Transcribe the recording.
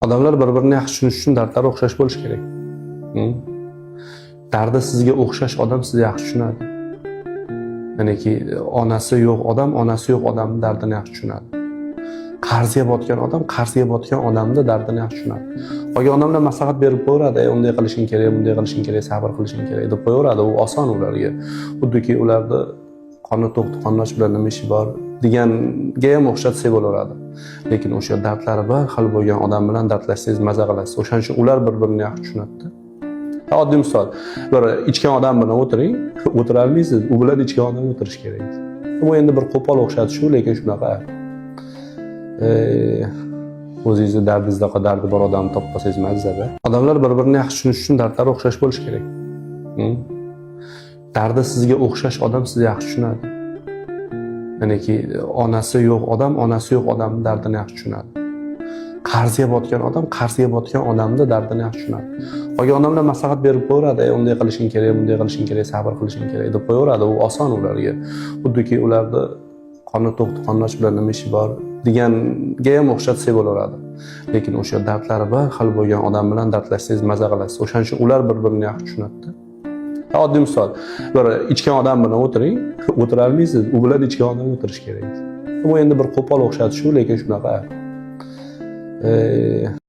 Odamlar bir-birini yaxshi tushunish uchun dardlari o'xshash bo'lishi kerak. Dardi sizga o'xshash odam sizni yaxshi tushunadi. Ya'niki onasi yo'q odam onasi yo'q odamni dardini yaxshi tushunadi. Qarzga botgan odam qarzga botgan odamni dardini yaxshi tushunadi. Qolgan odamlar maslahat berib qo'yaveradi, "Ey, unday qilishing kerak, bunday qilishing kerak, sabr qilishing kerak" deb qo'yaveradi. U oson ularga. Xuddiki ularni qoni to'q, qoni och bilan nima ishi bor deganga ham o'xshatsak bo'laveradi. Lekin o'sha dardlari bir xil bo'lgan odam bilan dardlashsangiz, maza qilasiz. O'shaning uchun ular bir-birini yaxshi tushunadi. Oddiy misol, bir ichgan odam bilan o'tiring, o'tirolmaysiz, u bilan ichgan odam o'tirish kerak. Bu endi bir qo'pol o'xshatish, lekin shunaqa. O'zingizni dardingizdaqa dardi bor odamni topmasangiz, mazzada. Odamlar bir-birini yaxshi tushunish uchun dardlari o'xshash bo'lishi kerak. Dardi sizga o'xshash odam sizni yaxshi tushunadi. Ya'niki onasi yo'q odam onasi yo'q odamni dardini yaxshi tushunadi. Qarzga botgan odam qarzga botgan odamni dardini yaxshi tushunadi. Qolgan odamlar maslahat berib qo'yaveradi, "Ey, unday qilishing kerak, bunday qilishing kerak, sabr qilishing kerak" deb qo'yaveradi. U oson ularga. Xuddiki ularni qoni to'q, qoni och bilan nima ishi bor deganga ham o'xshatsak bo'laveradi. Lekin o'sha dardlari bir xil bo'lgan odam bilan dardlashsangiz, maza qilasiz. O'shaning uchun ular bir-birini yaxshi tushunadi. Oddiy misol, bir ichgan odam bilan o'tiring, o'tirolmaysiz, u bilan ichgan odam o'tirish kerak. Bu endi bir qo'pol o'xshatish, lekin shunaqa.